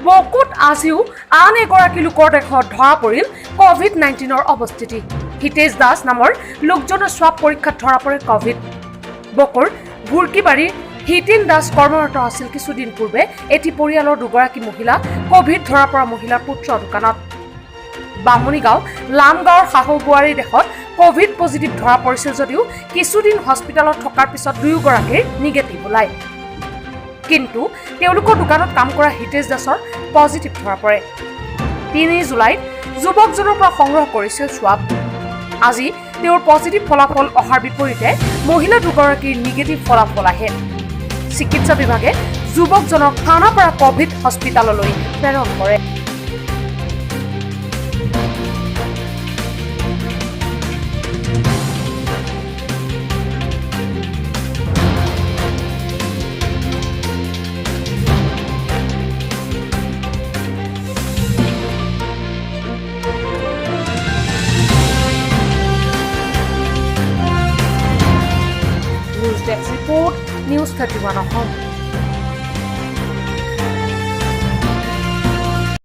বকোত আজিও আন এগৰাকী লোকৰ দেহত ধৰা পৰিল কভিড-19ৰ অৱস্থিতি। হিতেশ দাস নামৰ লোকজনৰ স্বাব পৰীক্ষাত ধৰা পৰে কভিড। বকোৰ ভুৰকিবাৰীৰ হিতেন দাস কৰ্মৰত আছিল কিছুদিন পূৰ্বে এটি পৰিয়ালৰ দুগৰাকী মহিলা কভিড ধৰা পৰা মহিলাৰ পুত্ৰৰ দোকানত। বামুণীগাঁও লামগাঁৱৰ শাহু বোৱাৰীৰ দেহত কভিড পজিটিভ ধৰা পৰিছিল যদিও কিছুদিন হস্পিটেলত থকাৰ পিছত দুয়োগৰাকীৰ নিগেটিভ ওলায়। কিন্তু তেওঁলোকৰ দোকানত কাম কৰা হিতেশ দাসৰ পজিটিভ ধৰা পৰে। 3 জুলাইত যুৱকজনৰ পৰা সংগ্ৰহ কৰিছিল স্বাব। আজি তেওঁৰ পজিটিভ ফলাফল অহাৰ বিপৰীতে মহিলা দুগৰাকীৰ নিগেটিভ ফলাফল আহে। চিকিৎসা বিভাগে যুৱকজনক খানাপাৰা কভিড হস্পিটেললৈ প্ৰেৰণ কৰে। News desk report, News 31 Assam.